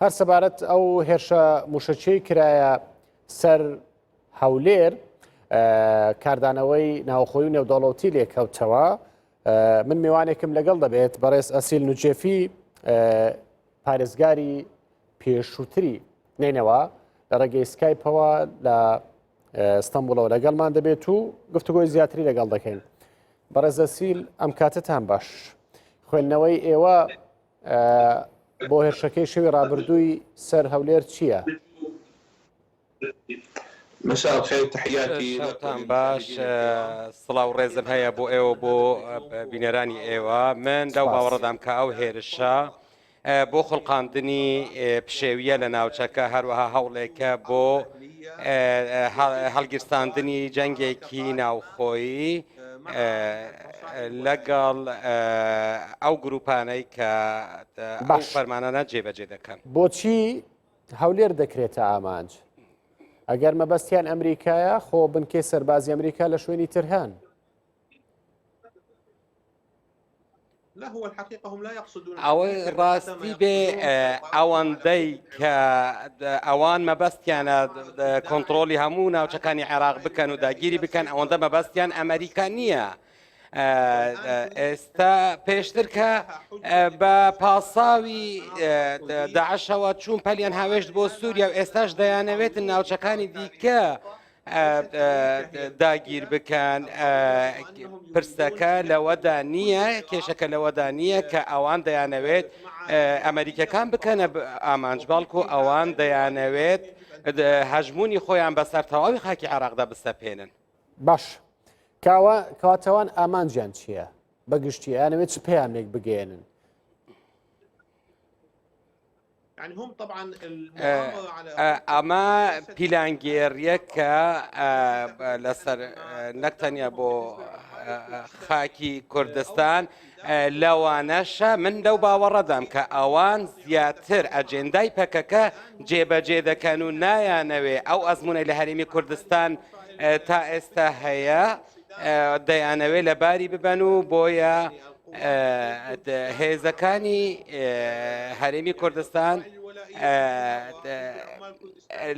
هەر سەبارەت ئەو هێرشە موشەکیەی کرایە سەر هەولێر کاردانەوەی ناوخۆی و نێودەوڵەتی لێکەوتەوە من میوانێکم لەگەڵ دەبێت بەڕێز ئەسیل نوجێفی پارێزگاری پێشووتری نینەوە لە ڕێگەی سکایپەوە لە ئستانبولەوە لەگەڵمان دەبێت و گفتوگۆی زیاتری لەگەڵ دەکەین بەڕێز ئەسیل ئەم کاتتان باش خوێندنەوەی ئێوە بۆ هێرشەکەی شەوی ڕابردووی سەر هەولێر چییە؟ شەوتان باش سڵاو ڕێزم هەیە بۆ ئێوە بۆ بینەرانی ئێوە من لەو باوەڕدام کە ئەو هێرشە بۆ خوڵقاندنی پشێویە لە ناوچەکە هەروەها هەوڵێکە بۆ هەڵگیرساندنی جەنگێکی ناوخۆیی لەگەڵ ئەو گروپانەی کە ئەو فەرمانانە جێبەجێ دەکەن. بۆچی هەولێر دەکرێتە ئامانج؟ ئەگەر مەبەستیان ئەمریکایە خۆ بنکەی سەربازی ئەمریکا لە شوێنی تر هەن. ئەوەی ڕاستی بێ ئەوەندەی کە ئەوان مەبەستیانە کۆنتترۆلی هەموو ناوچەکانی عێراق بکەن و داگیری بکەن ئەوەندە مەبەستیان ئەمریکا نییە. ئێستا پێشتر کە بە پاساوی داعشەوە چوون پەلیان هاوێشت بۆ سووریا و ئێستاش دەیانەوێت ناوچەکانی دیکە داگیر بکەن پرسەکە لەوەدا نییە کێشەکە لەوەدا نییە کە ئەوان دەیانەوێت ئەمریکەکان بکەنە ئامانج بەڵکو ئەوان دەیانەوێت هەژمونی خۆیان بەسەر تەواوی خاکی عراقدا بسەپێنن. باش کاوە کەواتەوان ئامانجیان چییە؟ بەگشتی ئەیانەوێت چ پەیامێک بگەیەنن؟ ئەمە پیلانگێڕیە کە لەسەر نەک تەنیا بۆ خاکی کوردستان لەوانەشە من لەو باوەڕەدام کە ئەوان زیاتر ئەجێندای پەکەکە جێبەجێ دەکەن و نایانەوێ ئەو ئەزمونەی لە هەرێمی کوردستان تا ئێستا هەیە دەیانەوێ لەباری ببەن و بۆیە هێزەکانی هەرێمی کوردستان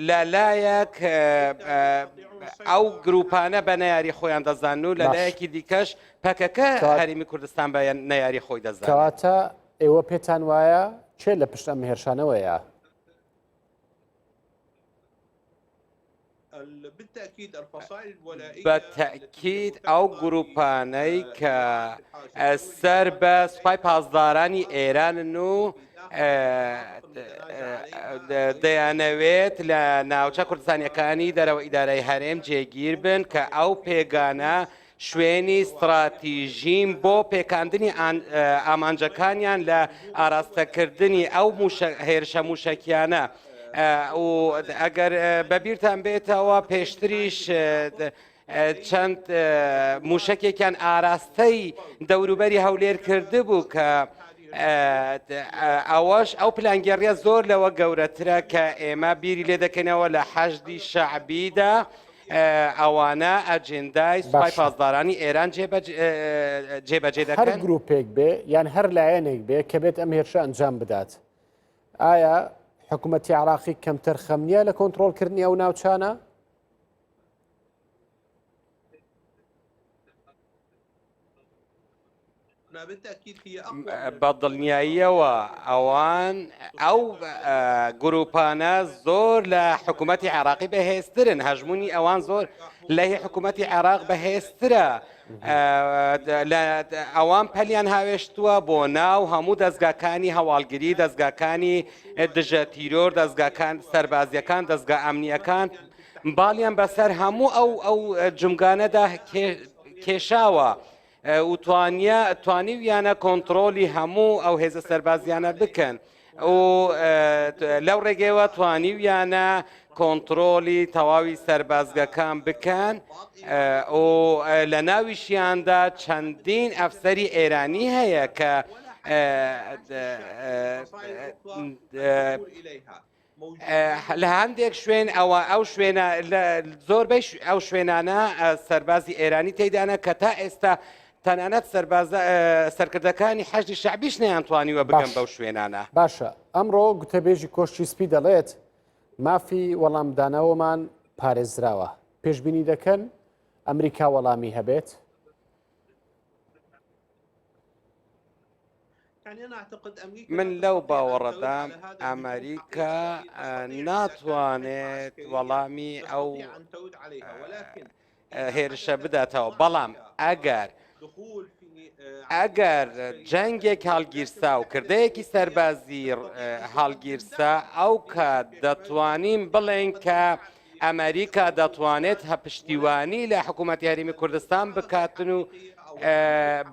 لەلایەک ئەو گروپانە بە نەیاری خۆیان دەزان و لەلایەکی دیکەش پەکەکە هەرێمی کوردستان بە نەیاری خۆی دەزان. کەواتە ئێوە پێتان وایە کێ لە پشت ئەم هێرشانەوەیە؟ بە تەئکید ئەو گروپانەی کە سەر بە سوپای پاسدارانی ئێرانن و دەیانەوێت لە ناوچە کوردستانیەکانی دەرەوە ئیدارەی هەرێم جێگیر بن کە ئەو پێگانە شوێنی ستراتیژین بۆ پێکاندنی ئامانجەکانیان لە ئاراستەکردنی ئەو هێرشە موشەکیانە و ئەگەر بەبیرتان بێتەوە پێشتریش چەند موشەکێکیان ئاراستەی دەوروبەری هەولێر کردبوو کە ئەوەش ئەو پلانگێڕیە زۆر لەوە گەورەترە کە ئێمە بیری لێ دەکەینەوە لە حەشدی شەعبیدا ئەوانە ئەجێندای سوپای پاسدارانی ئێران جێبەجێ دەکەن. هەر گروپێک بێ یان هەر لایەنێک بێ کە بێت ئەم هێرشە ئەنجام بدات، ئایا حکوومەتی عراقی کەمتەرخەم نییە لە کۆنتترۆلکردنی ئەو ناوچانە؟ بە دڵنیاییەوە ئەوان ئەو گروپانە زۆر لە حکوومەتی عێراقی بەهێزترن هەژمونی ئەوان زۆر لە هی حکوومەتی عێراق بەهێزترە ئەوان پەلیان هاوێشتووە بۆ ناو هەموو دەستگاکانی هەواڵگری دەستگاکانی دژە تیرۆر دەستگاکان سەربازیەکان دەستگا ئەمنیەکان باڵیان بەسەر هەموو ئەو ئەو جومگانەدا کێشاوە و توانیە توانیویانە کۆنتڕۆلی هەموو ئەو هێزە سەربازیانە بکەن و لەو ڕێگەیەوە توانیویانە کۆنتڕۆلی تەواوی سەربازگەکان بکەن و لە ناویشیاندا چەندین ئەفسەری ئێرانی هەیە کە لە هەندێک شوێن ئەوە ئەو شوێنە زۆربەی ئەو شوێنانە سەربازی ئێرانی تێدانە کە تا ئێستا تەنانەت سەربازە سەرکردەکانی حەشدی شەعبیش نەیانتوانیوە بگەن بەو شوێنانە. باشە ئەمڕۆ گوتەبێژی کۆشکی سپی دەڵێت مافی وەڵامدانەوەمان پارێزراوە، پێشبینی دەکەن ئەمریکا وەڵامی هەبێت؟ من لەو باوەڕەدام ئەمریکا ناتوانێت وەڵامی ئەو هێرشە بداتەوە، بەڵام ئەگەر ئەگەر جەنگێک هەڵگیرسا و کردەیەکی سەربازی هەڵگیرسا ئەو کات دەتوانین بڵێین کە ئەمریکا دەتوانێت پشتیوانی لە حکوومەتی هەرێمی کوردستان بکاتن و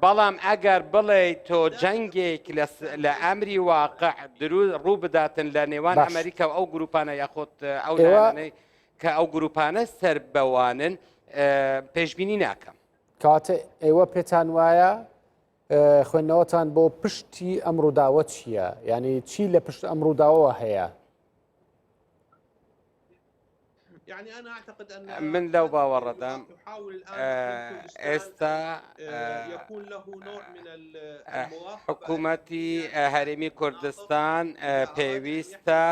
بەڵام ئەگەر بڵێ تۆ جەنگێک لە ئەمری واقع درو ڕوو بداتن لە نێوان ئەمریکا و ئەو گروپانە یاخود ئەو لایەنەی کە ئەو گروپانە سەر بەوانن پێشبینی ناکەم. کەواتە ئێوە پێتان وایە خوێندنەوەتان بۆ پشتی ئەم ڕووداوە چییە؟ یعنی چی لە پشت ئەم ڕووداوەوە هەیە؟ من لەو باوەڕەدام ئێستا حکوومەتی هەرێمی کوردستان پێویستە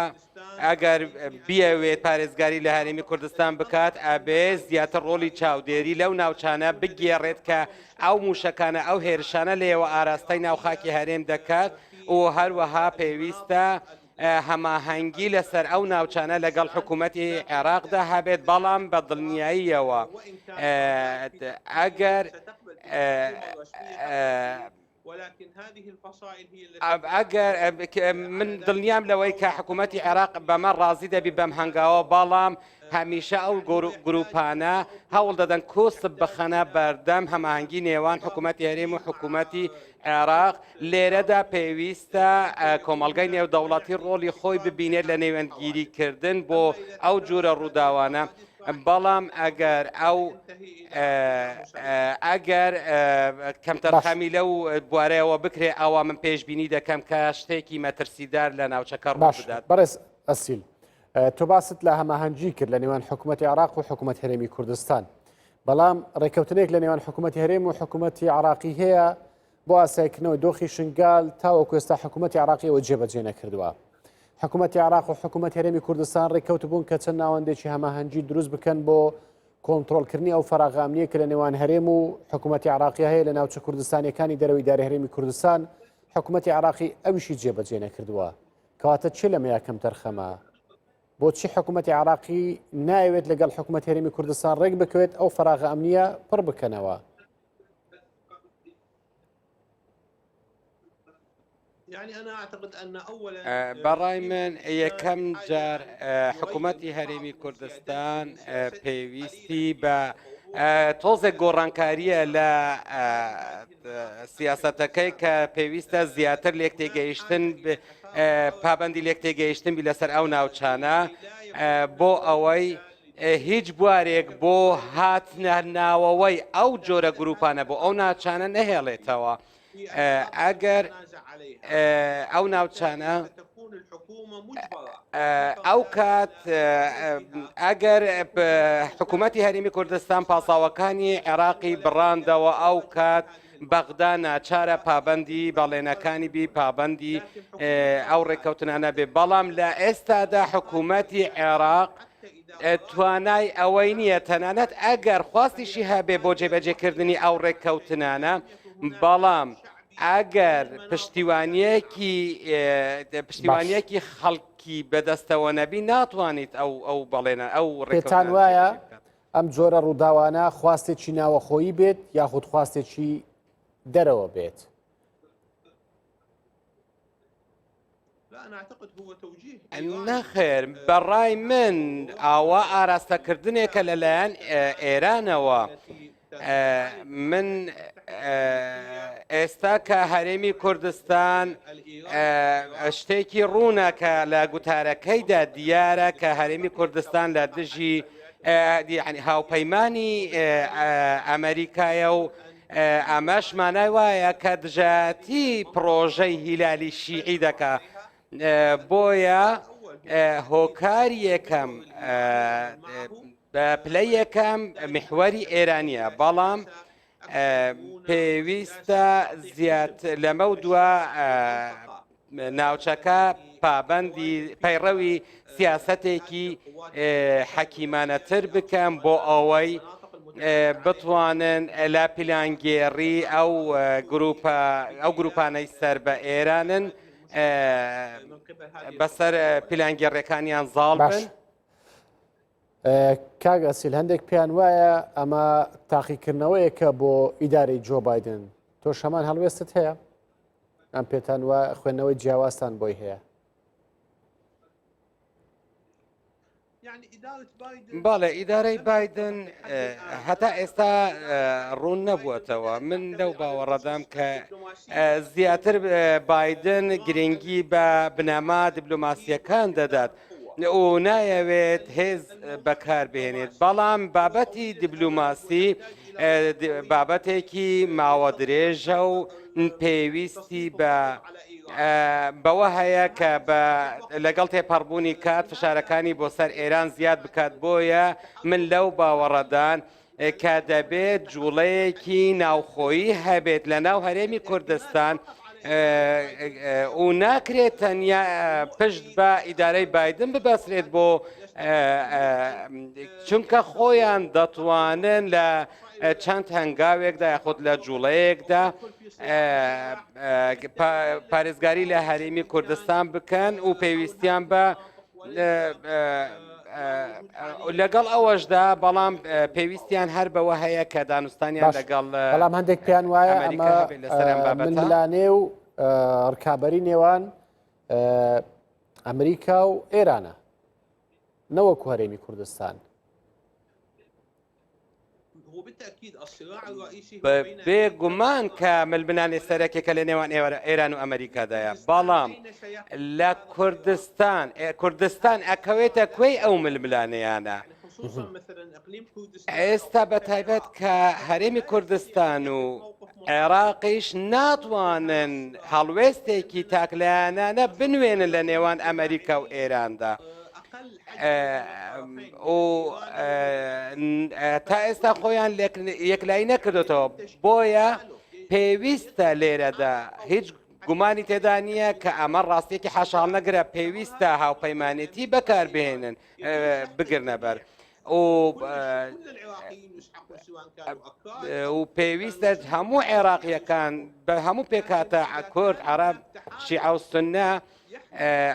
ئەگەر بیەوێت پارێزگاری لە هەرێمی کوردستان بکات ئەبێ زیاتر ڕۆلی چاودێری لەو ناوچانە بگێڕێت کە ئەو موشەکانە ئەو هێرشانە لێوە ئاراستەی ناو خاکی هەرێم دەکات و هەروەها پێویستە هەماهەنگی لەسەر ئەو ناوچانە لەگەڵ حکوومەتی عێراقدا هەبێت بەڵام بە دڵنیاییەوە ئەگەر ئەگەر من دڵنیام لەوەی کە حکوومەتی عێراق بەمە ڕازی دەبی بەم هەنگاوە بەڵام هەمیشە ئەو گروپانە هەوڵ دەدەن کۆسپ بخەنە بەردەم هەماهەنگی نێوان حکوومەتی هەرێم و حکوومەتی عێراق لێرەدا پێویستە کۆمەڵگای نێودەوڵەتی ڕۆڵی خۆی ببینێت لە نێوەندگیریکردن بۆ ئەو جورە ڕووداوانە بەڵام ئەگەر ئەو ئەگەر کەمتەرخەمی لەو بوارەوە بکرێ ئەوە من پێشبینی دەکەم کە شتێکی مەترسیدار لە ناوچەکە ڕوو بدات. بەڕێز ئەسیل تۆ باست لە هەماهەنگی کرد لە نێوان حکوومەتی عراق و حکوومەت هەرێمی کوردستان بەڵام ڕێککەوتنێک لە نێوان حکوومەتی هەرێم و حکوومەتی عراقی هەیە بۆ ئاسایکردنەوەی دۆخی شنگال تاوەکو ئێستا حکوومەتی عراقی ئەوە جێبەجێ نەکردووە. حکوومەتی عراق و حکوومەت هەرێمی کوردستان ڕێککەوتبوون کە چەند ناوەندێکی هەماهەنگی دروست بکەن بۆ کۆنترۆڵکردنی ئەو فەراغە ئەمنییە کە لە نێوان هەرێم و حکوومەتی عراقی هەیە لە ناوچە کوردستانیەکانی دەرەوەی داری هەرێمی کوردستان حکوومەتی عراقی ئەویشی جێبەجێ نەکردووە. کەواتە چی لەمەیا کەمتەرخەمە؟ بۆچی حکوومەتی عراقی نایەوێت لەگەڵ حکوومەت هەرێمی کوردستان ڕێک بکەوێت ئەو فەراغە ئەمنیە پڕ بکەنەوە؟ بەڕای من یەکەم جار حکوومەتی هەرێمی کوردستان پێویستی بە تۆزێک گۆڕانکاریە لە سیاسەتەکەی کە پێویستە زیاتر لێک تێگەیشتن پابندی لێک تێگەیشتن بی لەسەر ئەو ناوچانە بۆ ئەوەی هیچ بوارێک بۆ هاتنە ناوەوەی ئەو جۆرە گروپانە بۆ ئەو ناوچانە نەهێڵێتەوە ئەگەر ئەو ناوچانە ئەو کات ئەگەر حکوومەتی هەرێمی کوردستان پاساوەکانی عێراقی بڕاندەوە ئەو کات بەغدا ناچارە پابندی بەڵێنەکانی بی پابندی ئەو ڕێککەوتنانە بێ بەڵام لە ئێستادا حکوومەتی عێراق توانای ئەوەی نییە تەنانەت ئەگەر خواستیشی هەبێ بۆ جێبەجێکردنی ئەو ڕێککەوتنانە بەڵام ئەگەر پشتیوانیەکی پشتیوانیەکی خەڵکی بەدەستەوە نەبی ناتوانیت ئەو ئەو بەڵێنە ئەو ڕێکتان وایە ئەم جۆرە ڕووداوانە خواستێکی ناوەخۆیی بێت یاخود خواستێکی دەرەوە بێت؟ نەخێر بەڕای من ئاوا ئاراستەکردنێکە لەلایەن ئێرانەوە من ئێستا کە هەرێمی کوردستان شتێکی ڕوونە کە لە گوتارەکەیدا دیارە کە هەرێمی کوردستان لە دژی هاوپەیمانی ئەمریکایە و ئەمەش مانای وایە کە دژایەتی پڕۆژەی هیلالی شیعی دەکا بۆیە هۆکاری یەکەم بە پلەی یەکەم میحوەری ئێرانیە بەڵام پێویستە زیات لەمە و دوا ناوچەکە پابەندی پەیڕەوی سیاسەتێکی حەکیمانەتر بکەن بۆ ئەوەی بتوانن لە پیلانگێڕی ئەو گروپە ئەو گروپانەی سەر بە ئێرانن بەسەر پیلانگێڕەکانیان زاڵ بن. کاک ئەسیل هەندێک پێیان وایە ئەمە تاقیکردنەوەیەکە بۆ ئیدارەی جۆ بایدن تۆش هەمان هەڵوێستت هەیە ئەم پێتان وە خوێندنەوەی جیاوازتان بۆی هەیە؟ بەڵێ ئیدارەی بایدن هەتا ئێستا ڕوون نەبووەتەوە من لەو باوەڕەدام کە زیاتر بایدن گرنگی بە بنەما دیبلۆماسیەکان دەدات و نایەوێت هێز بەکار بهێنێت بەڵام بابەتی دیبلۆماسی بابەتێکی ماوە درێژە و پێویستی بە بەوە هەیە کە بە لەگەڵ تێپەڕبوونی کات فشارەکانی بۆ سەر ئێران زیاد بکات بۆیە من لەو باوەڕەدان کە دەبێت جوڵەیەکی ناوخۆیی هەبێت لە ناو هەرێمی کوردستان و ناکرێت تەنیا پشت بە ئیدارەی بایدن ببەسرێت بۆ چونکە خۆیان دەتوانن لە چەند هەنگاوێکدا یاخود لە جوڵەیەکدا پارێزگاری لە هەرێمی کوردستان بکەن و پێویستیان بە لەگەڵ ئەوەشدا بەڵام پێویستیان هەر بەوە هەیە کە دانوستانیان لەگەڵ بەڵام هەندێک پێیان وایە ئەمە ململانێ و ڕکابی نێوان ئەمریکا و ئێرانە نەوەکو هەرێمی کوردستان. بێ گومان کە ململانێ سەرەکێکە لە نێوان ئێران و ئەمریکادایە بەڵام لە کوردستان کوردستان ئەکەوێتە کوێی ئەو ململانێیانە ئێستا بە تایبەت کە هەرێمی کوردستان و عێراقیش ناتوانن هەڵوێستێکی تاکلایەنانە بنوێنن لە نێوان ئەمریکا و ئێراندا. و تا ئێستا خۆیان یەکلایی نەکردوتەوە بۆیە پێویستە لێرەدا هیچ گومانی تێدا نییە کە ئەمە ڕاستێکی حەشاڵ نەگرە پێویستە هاوپەیمانێتی بەکاربهێنن بگرنە بەر. و پێویستە هەموو عێراقیەکان بە هەموو پێکاتە کورد عرب شیعە و سنە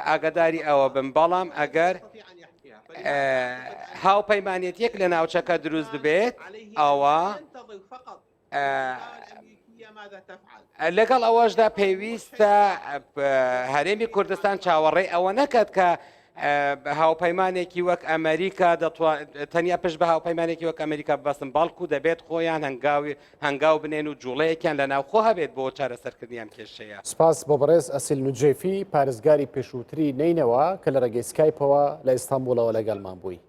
ئاگاداری ئەوە بن بەڵام ئەگەر هاوپەیمانێتیەک لە ناوچەکە دروست ببێت ئەوە لەگەڵ ئەوەشدا پێویستە هەرێمی کوردستان چاوەڕێی ئەوە نەکات کە هاوپەیمانێکی وەک ئەمریکا تەنیا پشت بە هاوپەیمانێکی وەک ئەمریکا ببەستن بەڵکو دەبێت خۆیان هەنگاوی هەنگاو بنێن و جوڵەیەکیان لە ناوخۆ هەبێت بۆ چارەسەرکردنی ئەم کێشەیە. سپاس بۆ بەڕێز ئەسیل نوجێفی پارێزگاری پێشووتری نەینەوا کە لە ڕێگەی سکایپەوە لە ئیستانبوڵەوە لەگەڵمان بووی.